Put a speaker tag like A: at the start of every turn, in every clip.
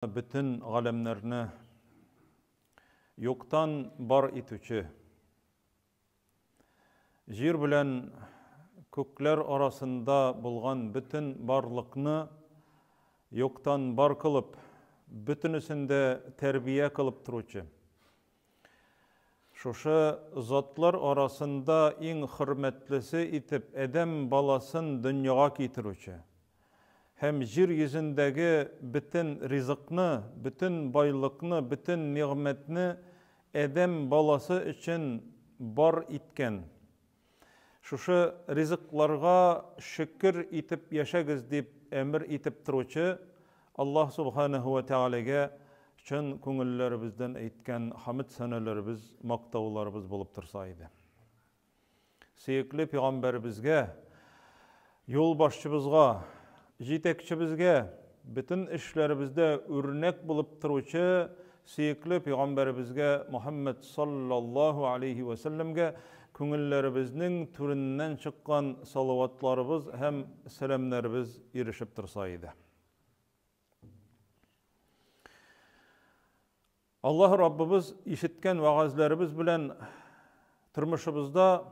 A: Бөтен галәмнәрне юктан бар итүче, җир белән күкләр арасында булган бөтен барлыкны юктан бар кылып, бөтенесен дә тәрбия кылып торучы, шушы затлар арасында иң хөрмәтлесе итеп адәм баласын дөньяга китерүче һәм җир йөзендәге бөтен ризыкны, бөтен байлыкны, бөтен нигъмәтне адәм баласы өчен бар иткән, шушы ризыкларга шөкер итеп яшәгез дип әмер итеп торучы Аллаһ Субханаһу ва Тәгаләгә чын күңелләребездән әйткән хәмд-сәнәләребез, мактауларыбыз булып торса иде. Сөекле пәйгамбәребезгә, юлбашчыбызга, җитәкчебезгә, бөтен эшләребездә үрнәк булып торучы сөекле пәйгамбәребезгә Мухаммад саллаллаһу алейхи ва сәлләмгә күңелләребезнең түреннән чыккан салаватларыбыз һәм сәламнәребез ирешеп торса иде. Аллаһ Раббыбыз ишеткән вәгазьләребез белән тормышыбызда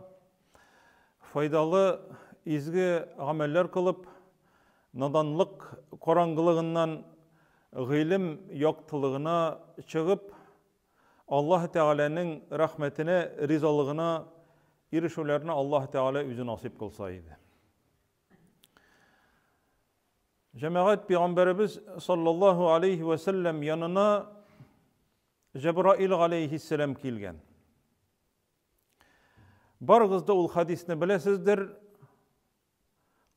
A: файдалы изге гамәлләр кылып, наданлык караңгылыгыннан гыйлем яктылыгына чыгып, Аллаһ Тәгаләнең рәхмәтенә, ризалыгына ирешүләрне Аллаһ Тәгалә үзе насыйп кылса иде. Җәмәгать пәйгамбәребез саллаллаһу алейхи ва сәлләм янына Җәбраил алейхиссәлам килгән. Барыгыз да ул хадисне беләсездер.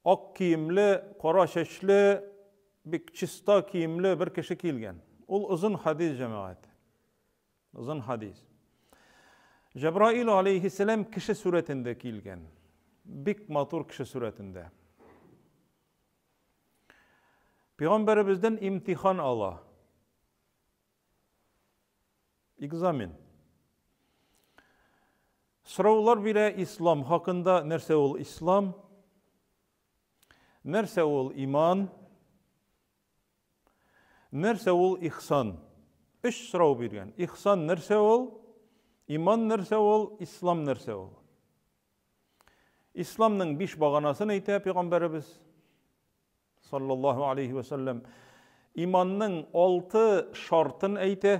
A: Ак киемле, кара чәчле, бик чиста киемле бер кеше килгән. Ул озын хадис җәмәгать. Озын хадис. Җәбраил алейхиссәлам кеше сурәтендә килгән. Бик матур кеше сурәтендә. Пәйгамбәребездән имтихан ала. Экзамен. Сораулар бирә ислам хакында, нәрсә ул ислам? Нәрсә ул иман? Нәрсә ул ихсан? Өч сорау биргән. Ихсан нәрсә ул? Иман нәрсә ул? Ислам нәрсә ул? Исламның биш баганасын әйтә пәйгамбәребез саллаллаһу алейхи ва саллям. Иманның алты шартын әйтә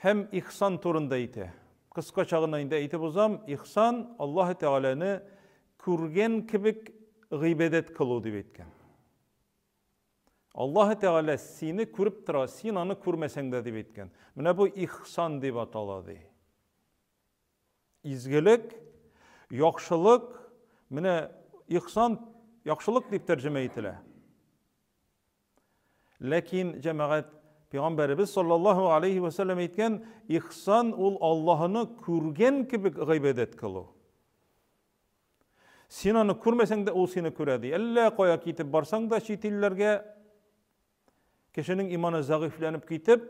A: һәм ихсан турында әйтә. Кыскача гына инде әйтеп узам, ихсан Аллаһ Тәгаләне күргән кебек гыйбадәт кылу дип әйткән. Аллаһ Тәгалә сине күреп тора, син аны күрмәсәң дә дип әйткән. Менә бу ихсан дип атала ди. Изгелек, яхшылык, менә ихсан яхшылык дип тәрҗемә ителә. Ләкин җәмәгать Пәйгамбәребез саллаллаһу алейхи ва сәлләм әйткән, ихсан ул Аллаһны күргән кебек гыйбадәт кылу. Син аны күрмәсәң дә, ул сине күрә ди. Әллә кая китеп барсаң да чит илләргә, кешенең иманы зәгыйфьләнеп китеп,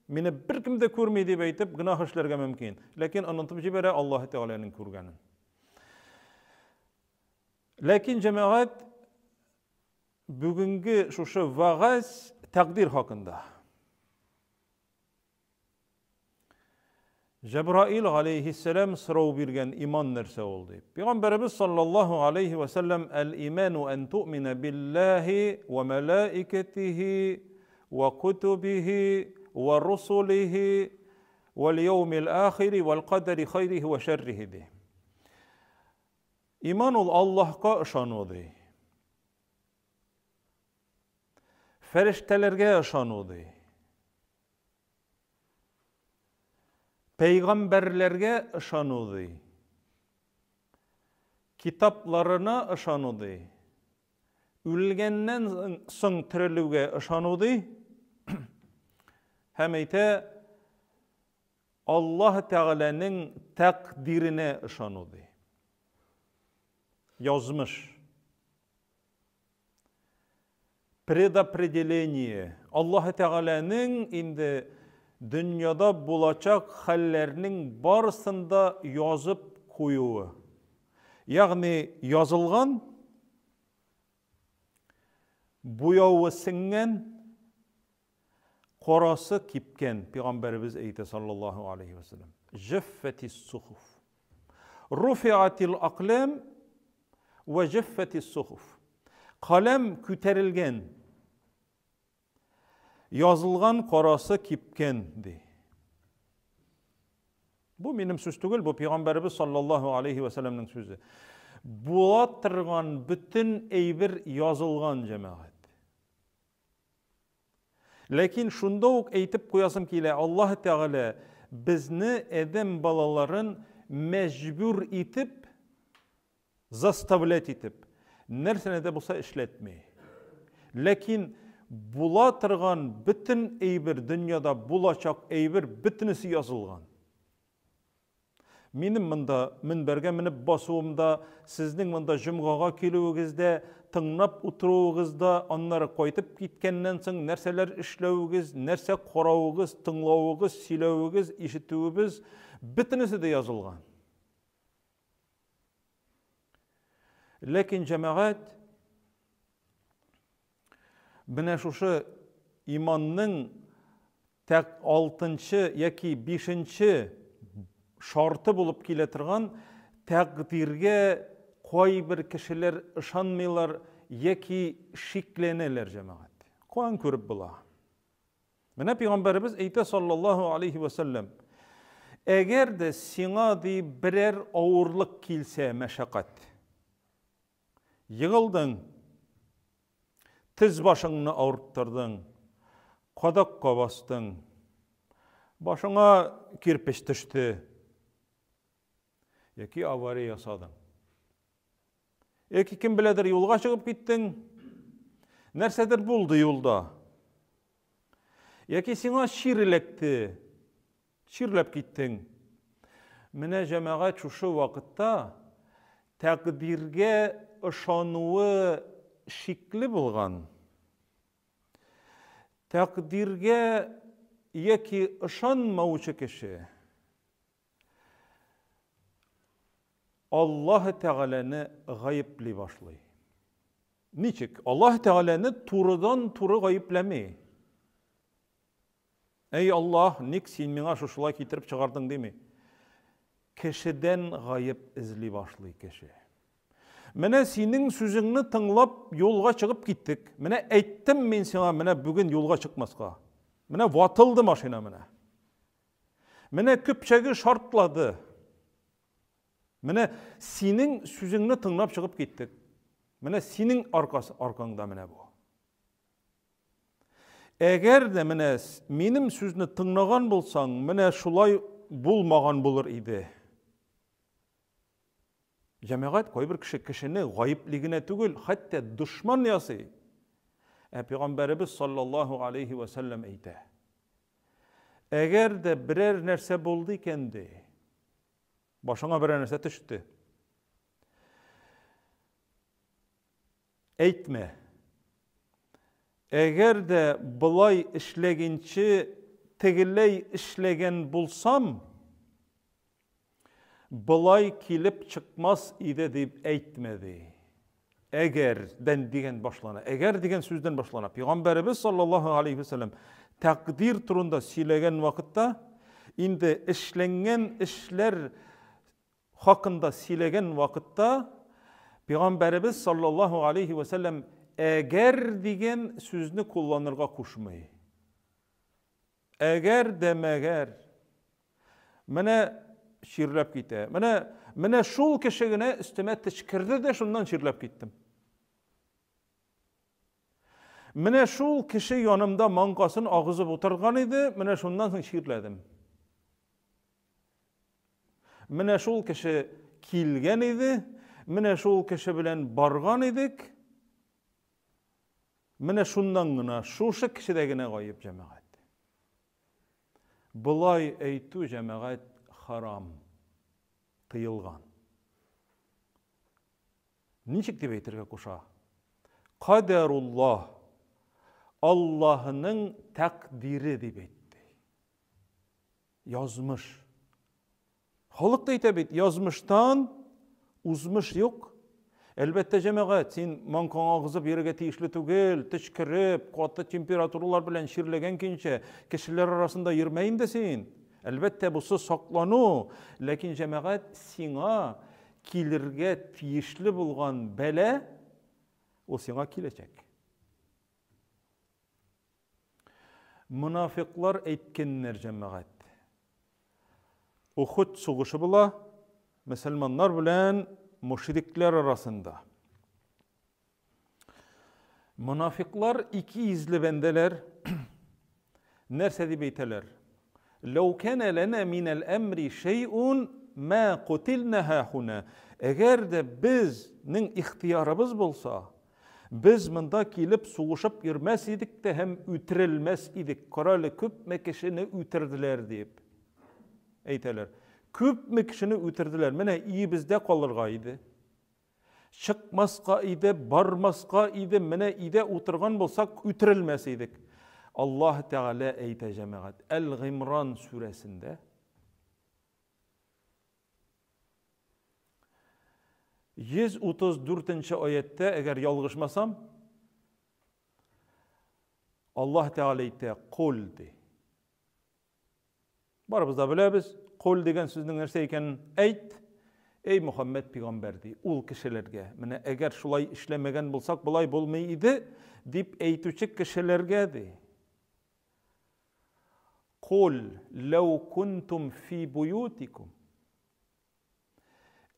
A: мине беркем дә күрми дип әйтеп, гөнаһ эшләргә мөмкин. Ләкин онытып җибәрә Аллаһ Тәгаләнең күргәнен. Ләкин җәмәгать бүгенге шушы вагаз тәкъдир хакында. Җәбраил галәйһиссәлам сорау биргән иман нәрсә ул дип. Пәйгамбәребез саллаллаһу алейхи ва сәлләм әл-иману ан ту'мина биллаһи ва малаикатихи ва кутубихи ва русулихи вал яумил ахири вал кадри хайрихи ва шәррихи ди. Иман ул Аллаһка ышану ди. Фәрештәләргә ышану ди. Пәйгамбәрләргә ышану ди. Китапларына ышану ди. Үлгәннән соң терелүгә ышану ди. Һәм әйтә, Аллаһ Тәгаләнең тәкъдиренә ышану ди. Язмыш. Предопределение. Аллаһ Тәгаләнең инде дөньяда булачак хәлләрнең барысын да язып куюы. Ягъни язылган, Буявы сеңгән, карасы кипкән, пәйгамбәребез әйтә саллаллаһу алейхи ва саллям. Җәффәтис сухуф. Руфиатил аклам ва җәффәтис сухуф. Каләм күтәрелгән, язылган карасы кипкән, ди. Бу минем сүз түгел, бу пәйгамбәребез саллаллаһу алейхи ва саллямның сүзе. Була торган бөтен әйбер язылган, җәмәгать. Ләкин шунда ук әйтеп куясым килә, Аллаһ Тәгалә безне, адәм балаларын мәҗбүр итеп, заставлять итеп, нәрсәне дә булса эшләтми. Ләкин була торган бөтен әйбер, дөньяда булачак әйбер бөтенесе язылган. Минем монда мөнбәргә менеп басуымда, сезнең монда җомгага килүегездә, тыңлап утыруыгызда, аннары кайтып киткәннән соң нәрсәләр эшләвегез, нәрсә каравыгыз, тыңлавыгыз, сөйләвегез, ишетүебез, бөтенесе дә язылган. Ләкин җәмәгать менә шушы иманның тәк алтынчы яки бишенче шарты булып килә торган тәкъдиргә кайбер кешеләр ышанмыйлар яки шикләнәләр, җәмәгать. Каян күреп була? Менә пәйгамбәребез әйтә саллаллаһу алейхи ва сәлләм, әгәр дә сиңа ди берәр авырлык килсә, мәшәкать. Егылдың, тез башыңны авырттырдың, кадакка бастың, башыңа кирпеч төште яки авария ясадың. Яки кем беләдер юлга чыгып киттең, нәрсәдер булды юлда. Яки сиңа чир эләкте, чирләп киттең. Менә җәмәгать шушы вакытта тәкъдиргә ышануы шикле булган. Тәкъдиргә яки ышанмаучы кеше Аллаһ Тәгаләне гаепли башлый. Ничек? Аллаһ Тәгаләне турыдан-туры гаепләми. Әй Аллаһ, ник син миңа шушылай китереп чыгардың дими. Кешедән гаеп эзли башлый кеше. Менә синең сүзеңне тыңлап юлга чыгып киттек. Менә әйттем мин сиңа, менә бүген юлга чыкмаска. Менә ватылды машина менә. Менә көпчәге шартлады. Менә синең сүзеңне тыңлап чыгып киттек. Менә синең аркасы аркаңда менә бу. Әгәр дә менә минем сүзне тыңлаган булсаң, менә шулай булмаган булыр иде. Җәмәгать кайбер кеше кешене гаепли генә түгел, хәтта дошман ясый. Ә пәйгамбәребез саллаллаһу алейхи ва сәлләм әйтә. Әгәр дә берәр нәрсә булды икән ди, башыңа берәр нәрсә төште. Әйтмә. Әгәр дә болай эшләгенче тегеләй эшләгән булсам, Болай килеп чыкмас иде дип әйтмә, ди. Әгәр дән дигән башлана. Әгәр дигән сүздән башлана. Пәйгамбәребез саллаллаһу алейхи вәсәлләм тәкъдир турында сөйләгән вакытта, инде эшләнгән эшләр хакында сөйләгән вакытта, Пәйгамбәребез саллаллаһу алейхи вәсәлләм әгәр дигән сүзне кулланырга кушмый. Әгәр дә мәгәр. Менә чирләп китә. Менә, менә шул кеше генә өстемә төчкерде дә шуннан чирләп киттем. Менә шул кеше янымда маңкасын агызып утырган иде, менә шуннан соң чирләдем. Менә шул кеше килгән иде, менә шул кеше белән барган идек. Менә шуннан гына, шушы кешедә генә гаеп, җәмәгать. Болай әйтү, җәмәгать, харам, тыелган. Ничек дип әйтергә куша? Кадәруллаһ, Аллаһының тәкъдире дип әйтте. Язмыш. Халык та әйтә бит, язмыштан узмыш юк. Әлбәттә, җәмәгать, син маңкаңа агызып йөрергә тиешле түгел, төчкереп, каты температуралар белән чирләгән көенчә кешеләр арасында йөрмә инде син. Әлбәттә, бусы саклану, ләкин җәмәгать сиңа килергә тиешле булган бәла ул сиңа киләчәк. Монафиклар әйткәннәр җәмәгать. Ухуд сугышы була, мөселманнар белән мушрикләр арасында. Монафиклар ике йөзле бәндәләр нәрсә дип әйтәләр? Ләү кәнә ләнә минәл әмри шәйун мә кутилнә һәһүнә. Әгәр дә безнең ихтыярыбыз булса, без монда килеп сугышып йөрмәс идек тә һәм үтерелмәс идек. Карале, күпме кешене үтерделәр дип әйтәләр. Күпме кешене үтерделәр. Менә өебездә калырга иде. Чыкмаска иде, бармаска иде, менә өйдә утырган булсак, үтерелмәс идек. Аллаһ Тәгалә әйтә җәмәгать, Әл-Гыймран сүрәсендә 134 нче аятьтә, әгәр ялгышмасам, Аллаһ Тәгалә әйтә, кул ди. Барыбыз да беләбез, кул дигән сүзнең нәрсә икәнен әйт. Эй Мөхәммәд пигамбәр ди, ул кешеләргә, менә әгәр шулай эшләмәгән булсак, болай булмый иде, дип әйтүче кешеләргә ди. Кул ләү кунтум фи буютикум.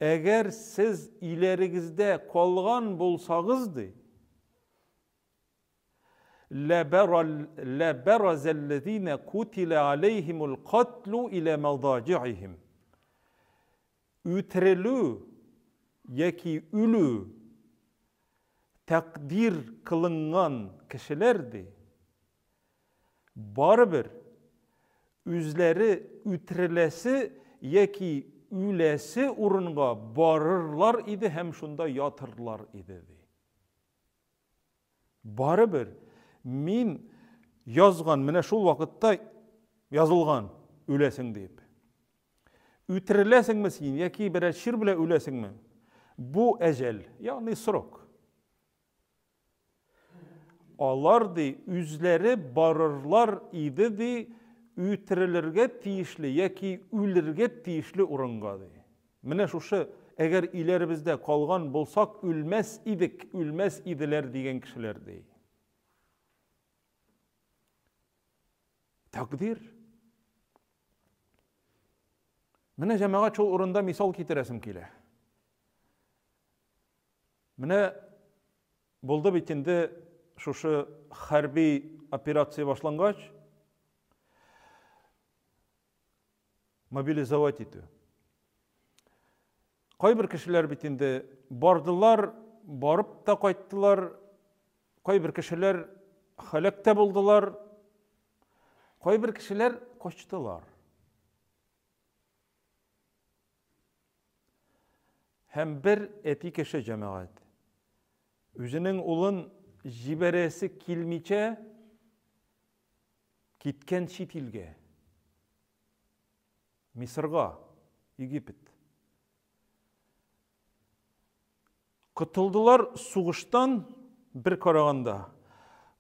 A: Әгәр сез өйләрегездә калган булсагыз ди, Ләбәрәзәлләзинә кутилә алейһимул катлу илә мәдаҗи'ихим. Үтерелү яки үлү тәкъдир кылынган кешеләр ди, барыбер үзләре үтереләсе яки үләсе урынга барырлар иде һәм шунда ятырлар иде ди. Барыбер мин язган, менә шул вакытта язылган, үләсең дип. Үтереләсеңме син яки берәр чир белән үләсеңме? Бу әҗәл, ягъни срок. Алар ди үзләре барырлар иде ди үтерелергә тиешле яки үлергә тиешле урынга ди. Менә шушы, әгәр өйләребездә калган булсак, үлмәс идек, үлмәс иделәр дигән кешеләр ди. Тәкъдир. Менә җәмәгать шул урында мисал китерәсем килә. Менә булды бит инде шушы хәрби операция башлангач, мобилизовать итү. Кайбер кешеләр бит инде бардылар, барып та кайттылар. Кайбер кешеләр һәлак тә булдылар. Кайбер кешеләр качтылар. Һәм бер әти кеше җәмәгать үзенең улын җибәрәсе килмичә киткән чит илгә. Мисырга, Египет. Котылдылар сугыштан бер караганда.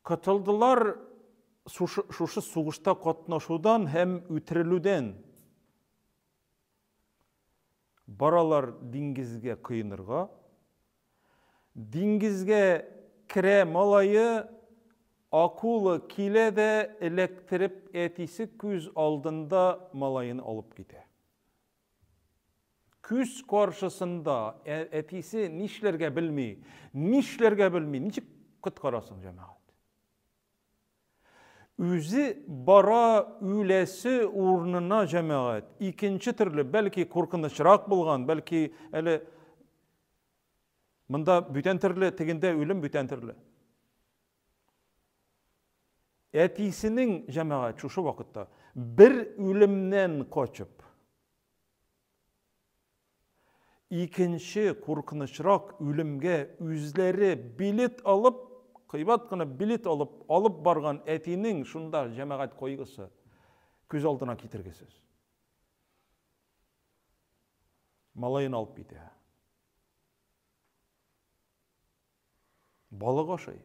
A: Котылдылар шушы сугышта катнашудан һәм үтерелүдән. Баралар диңгезгә коенырга. Диңгезгә керә малае, акула килә дә эләктереп әтисе күз алдында малаен алып китә. Күз каршысында әтисе нишләргә белми, нишләргә белми, ничек коткарасың җәмәгать? Үзе бара үләсе урынына җәмәгать. Икенче төрле, бәлки куркынычрак булган, бәлки әле монда бүтән төрле, тегендә үлем бүтән төрле. Әтисенең җәмәгать шушы вакытта бер үлемнән качып, Икенче куркынычрак үлемгә үзләре билет алып, кыйбат кына билет алып, алып барган әтинең шунда җәмәгать кайгысы күз алдына китергесез. Малаен алып китә. Балык ашый.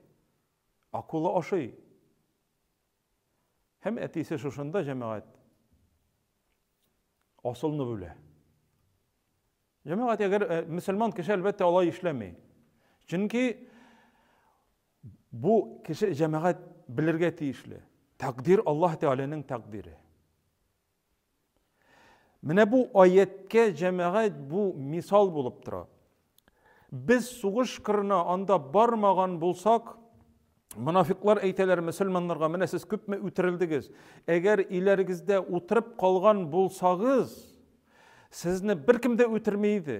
A: Акула ашый. Һәм әтисе шушында җәмәгать асылны бүлә. Җәмәгать, әгәр э, мөселман кеше әлбәттә алай эшләми. Чөнки бу кеше җәмәгать белергә тиешле. Тәкъдир Аллаһ Тәгаләнең тәкъдире. Менә бу аяткә җәмәгать бу мисал булып тора. Без сугыш кырына анда бармаган булсак, монафиклар әйтәләр мөселманнарга, менә сез күпме үтерелдегез. Әгәр өйләрегездә утырып калган булсагыз, сезне беркем дә үтерми иде.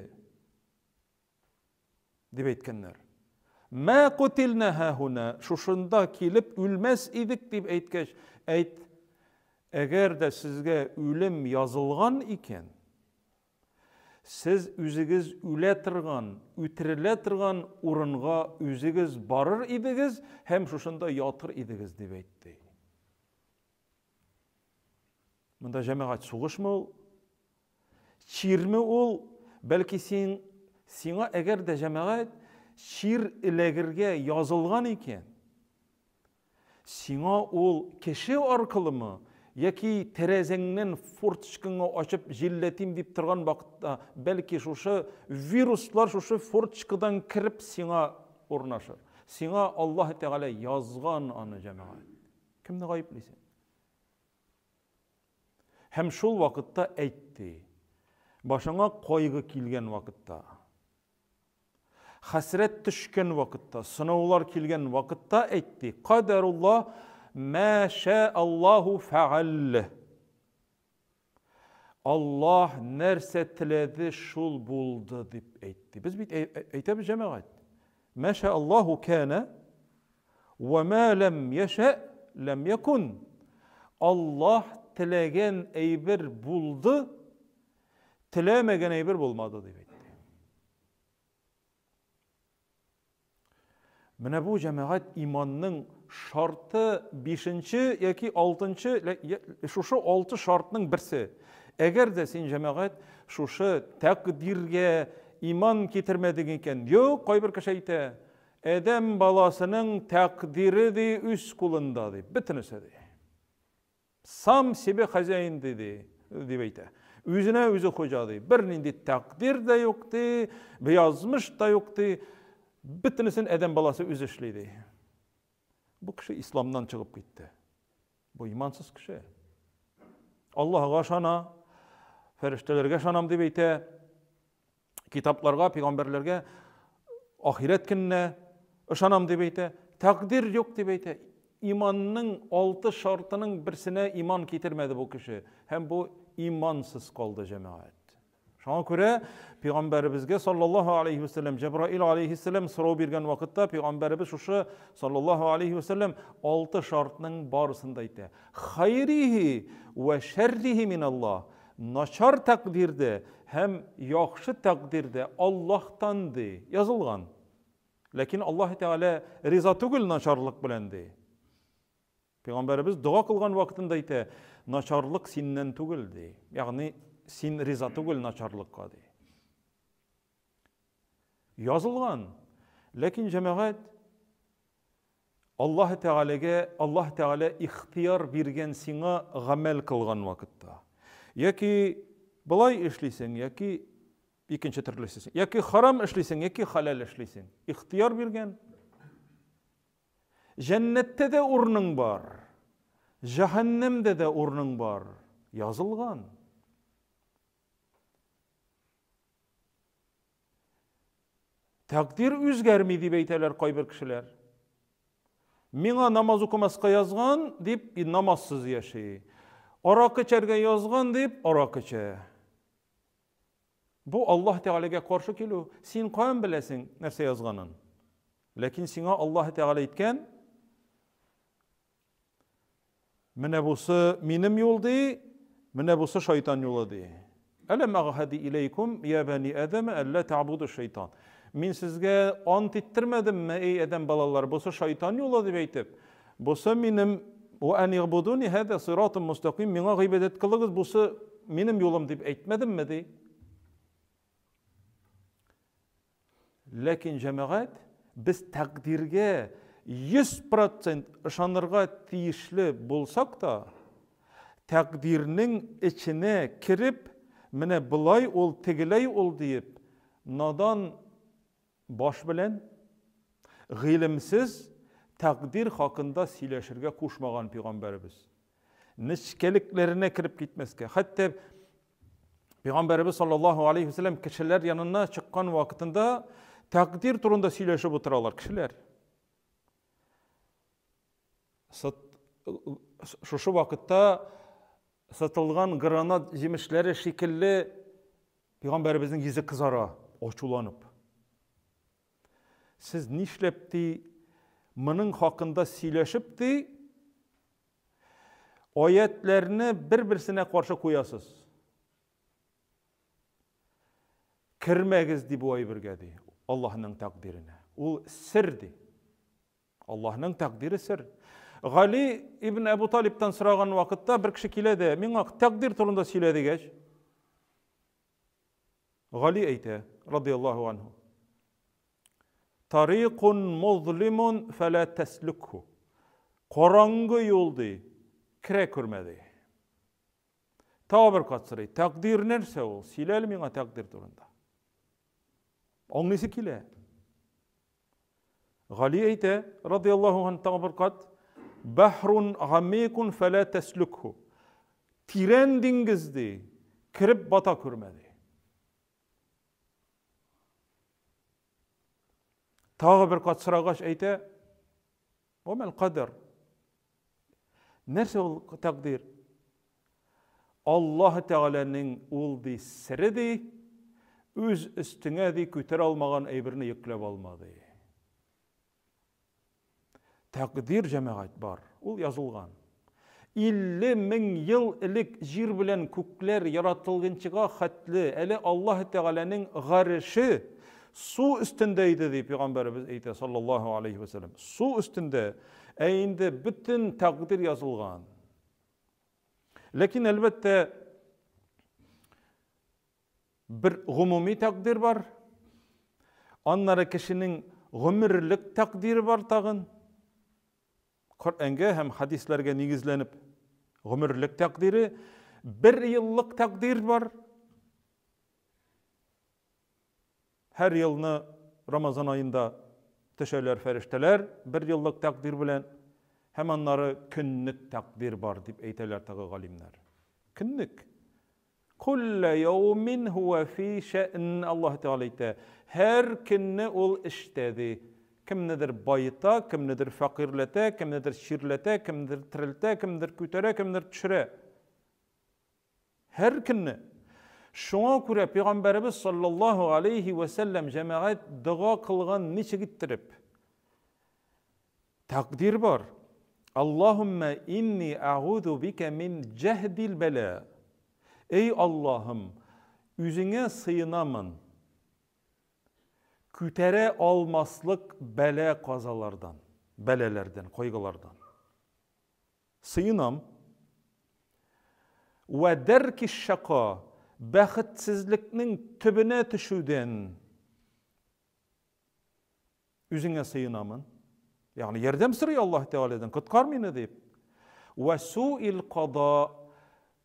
A: Дип әйткәннәр. Мә кутилнә һәһүнә, шушында килеп үлмәс идек дип әйткәч, әйт, әгәр дә сезгә үлем язылган икән, сез үзегез үлә торган, үтерелә торган урынга үзегез барыр идегез һәм шушында ятыр идегез дип әйтте. Монда җәмәгать сугышмы ул? Чирме ул? Бәлки син сиңа әгәр дә җәмәгать чир эләгергә язылган икән, сиңа ул кеше аркылымы яки тәрәзәңнән форточкаңны ачып җилләтим дип торган вакытта, бәлки шушы вируслар шушы форточкадан кереп сиңа урнашыр. Сиңа Аллаһ Тәгалә язган аны җәмәгать. Кемне гаеплисең? Һәм шул вакытта әйтте, башыңа кайгы килгән вакытта, хәсрәт төшкән вакытта, сынаулар килгән вакытта әйтте, кадәруллаһ мә шә Аллаһу фәаль. Аллаһ нәрсә теләде, шул булды дип әйтте. Без бит әйтәбез җәмәгать. Мә шә Аллаһу кәнә вә мә ләм яшә ләм якун. Аллаһ теләгән әйбер булды, теләмәгән әйбер булмады дип әйтте. Менә бу җәмәгать иманның шарты бишенче яки алтынчы, шушы алты шартның берсе. Әгәр дә син җәмәгать шушы тәкъдиргә иман китермәдең икән, юк, кайбер кеше әйтә, адәм баласының тәкъдире ди үз кулында ди, бөтенесе ди. Сам себе хозяин ди, дип әйтә. Үзенә үзе хуҗа ди. Бернинди тәкъдир дә юк ди, язмыш та юк ди. Бөтенесен адәм баласы үзе эшли ди. Бу кеше исламнан чыгып китте. Бу имансыз кеше. Аллаһга ышана, фәрештәләргә ышанам дип әйтә. Китапларга, пәйгамбәрләргә, ахирәт көненә ышанам дип әйтә, тәкъдир юк дип әйтә. Иманның алты шартының берсенә иман китермәде бу кеше һәм бу имансыз калды җәмәгать. Шуңа күрә пәйгамбәребезгә саллаллаһу алейхи вәсәлләм Җәбраил алейхиссәлам сорау биргән вакытта пәйгамбәребез шушы саллаллаһу алейхи вәсәлләм алты шартның барысын да әйтә. Хайрихи вә шәррихи мин Аллаһ. Начар тәкъдирдә һәм яхшы тәкъдирдә Аллаһтан ди, язылган. Ләкин Аллаһ Тәгалә риза түгел начарлык белән ди. Пәйгамбәребез дога кылган вакытында әйтә, начарлык синнән түгел ди. Ягъни син риза түгел начарлыкка ди. Язылган. Ләкин җәмәгать Аллаһ Тәгаләгә, Аллаһ Тәгалә ихтыяр биргән сиңа гамәл кылган вакытта. Яки болай эшлисең, яки икенче төрле эшлисең. Яки харам эшлисең, яки халәл эшлисең. Ихтыяр биргән. Җәннәттә дә урының бар. Җәһәннәмдә дә урының бар. Язылган. Тәкъдир үзгәрми дип әйтәләр кайбер кешеләр. Миңа намаз укымаска язган дип намазсыз яши. Аракы эчәргә язган дип аракы эчә. Бу Аллаһ Тәгаләгә каршы килү. Син каян беләсең нәрсә язганын? Ләкин сиңа Аллаһ Тәгалә әйткән, Менә бусы минем юл ди, менә бусы шайтан юлы ди. Әләм әгъһәди иләйкум я бәни Адәм әллә та'буду шайтан. Мин сезгә ант иттермәдемме, эй адәм балалары, бусы шайтан юлы дип әйтеп, бусы минем ва ан игъбудуни һәдә сиратун мустаким, миңа гыйбадәт кылыгыз, бусы минем юлым дип әйтмәдемме ди. Ләкин җәмәгать без тәкъдиргә 100% ышанырга тиешле булсак та, тәкъдирнең эченә кереп, менә болай ул, тегеләй ул диеп, надан баш белән, гыйлемсез тәкъдир хакында сөйләшергә кушмаган пәйгамбәребез. Нечкәлекләренә кереп китмәскә. Хәтта Пәйгамбәребез саллаллаһу алейхи вәсәлләм кешеләр янына чыккан вакытында тәкъдир турында сөйләшеп утыралар кешеләр. Шушы вакытта сытылган гранат җимешләре шикелле пәйгамбәребезнең йөзе кызара, ачуланып. Сез нишләп ди моның хакында сөйләшеп ди Аятьләрне бер-берсенә каршы куясыз. Кермәгез ди бу әйбергә ди, Аллаһның тәкъдиренә. Ул сер ди. Аллаһның тәкъдире сер. Гали ибн Әбу Талибтан сораган вакытта бер кеше килә дә, миңа тәкъдир турында сөйлә дигәч, Гали әйтә, радияллаһу анһу. Тарикун музлимун фәлә тәслүкһу. Караңгы юл ди, керә күрмә ди. Тагы бер кат сорый, тәкъдир нәрсә ул? Сөйлә әле миңа тәкъдир турында. Аңлыйсы килә. Гали әйтә, радияллаһу ан тагы бер кат, бәхрун гамикун фәлә тәслүкһу. Тирән диңгез ди, кереп бата күрмә ди. Тагы бер кат сорагач әйтә, Вәмәл кадәр. Нәрсә ул тәкъдир? Аллаһ Тәгаләнең ул ди сере ди, үз өстеңә ди күтәрә алмаган әйберне йөкләп алма ди. Тәкъдир җәмәгать бар, ул язылган. 50 мең ел элек җир белән күкләр яратылгынчыга хәтле әле Аллаһ Тәгаләнең гареше су өстендә иде дип пәйгамбәребез әйтә саллаллаһу алейхи ва сәлләм. Су өстендә, ә инде бөтен тәкъдир язылган. Ләкин әлбәттә бер гомуми тәкъдир бар. Аннары кешенең гомерлек тәкъдире бар тагын. Коръәнгә һәм хәдисләргә нигезләнеп гомерлек тәкъдире, бер еллык тәкъдир бар. Һәр елны Рамазан аенда төшәләр фәрештәләр бер еллык тәкъдир белән һәм аннары көнлек тәкъдир бар дип әйтәләр тагы галимнәр. Көнлек. Куллә яумин һуә фи шәън, Аллаһ Тәгалә әйтә, һәр көнне ул эштә ди. Кемнедер баета, кемнедер фәкыйрьләтә, кемнедер чирләтә, кемнедер терелтә, кемнедер күтәрә, кемнедер төшерә. Һәр көнне. Шуңа күрә Пәйгамбәребез саллаллаһу алейхи вә сәлләм җәмәгать дога кылган ничек иттереп? Тәкъдир бар. Аллаһумма инни әгуду бика мин җәһдил бәла. Эй Аллаһым, үзеңә сыенамын. Күтәрә алмаслык бәла-казалардан, бәлаләрдән, кайгылардан. Сыенам. Вә дәрки шака, бәхетсезлекнең төбенә төшүдән. Үзеңә сыенамын. Ягъни ярдәм сорый Аллаһ Тәгаләдән, коткар мине дип. Вә суил када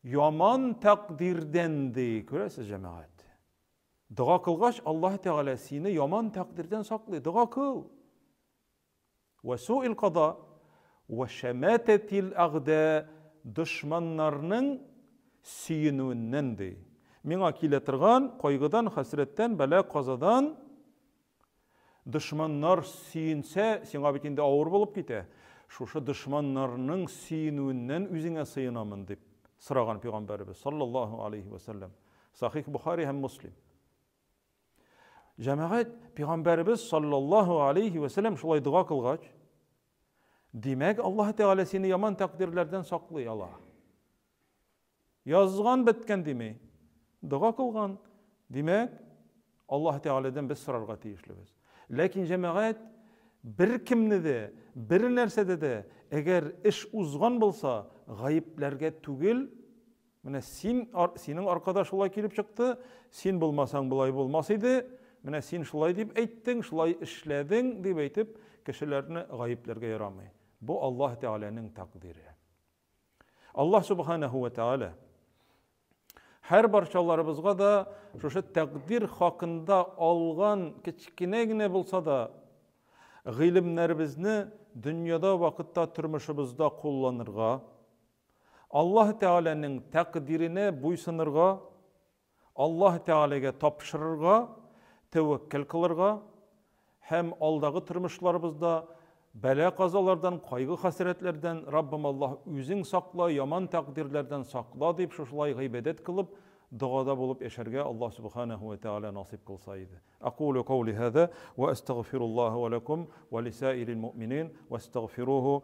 A: яман тәкъдирдән ди. Күрәсез, җәмәгать. Дога кылгач, Аллаһ Тәгалә сине яман тәкъдирдән саклый. Дога кыл. Вә суил када вә шәмәтәтил әгъдә дошманнарның сөенүеннән ди. Миңа килә торган кайгыдан, хәсрәттән, бәла-казадан Дошманнар сөенсә, сиңа бит инде авыр булып китә. Шушы дошманнарның сөенүеннән үзеңә сыенамын, дип сораган пәйгамбәребез саллаллаһу алейхи ва сәлләм. Сахих Бухари һәм Муслим. Җәмәгать, пәйгамбәребез саллаллаһу алейхи ва сәлләм шулай дога кылгач, димәк, Аллаһ Тәгалә сине яман тәкъдирләрдән саклый ала. Язган беткән дими. Дога кылган. Димәк, Аллаһ Тәгаләдән без сорарга тиешлебез. Ләкин җәмәгать бер кемне дә, бер нәрсәдә дә, әгәр эш узган булса, гаепләргә түгел, менә син, синең аркада шулай килеп чыкты, син булмасаң болай булмас иде, менә син шулай дип әйттең, шулай эшләдең дип әйтеп, кешеләрне гаепләргә ярамый. Бу Аллаһ Тәгаләнең тәкъдире. Аллаһ Субханаһу ва Тәгалә һәр барчаларыбызга да шушы тәкъдир хакында алган кечкенә генә булса да гыйлемнәребезне дөньяда вакытта тормышыбызда кулланырга, Аллаһ Тәгаләнең тәкъдиренә буйсынырга, Аллаһ Тәгаләгә тапшырырга, тәвәккәл кылырга һәм алдагы тормышларыбызда бәла-казалардан, кайгы-хәсрәтләрдән, Раббым Аллаһ, үзең сакла, яман тәкъдирләрдән сакла дип шушылай гыйбадәт кылып, догада булып яшәргә Аллаһ Субханаһу ва Тәгалә насыйп кылса иде. Акулу каули һаза ва астагфируллаһа ва лакум ва лисаирил муъминин вастагфируһу.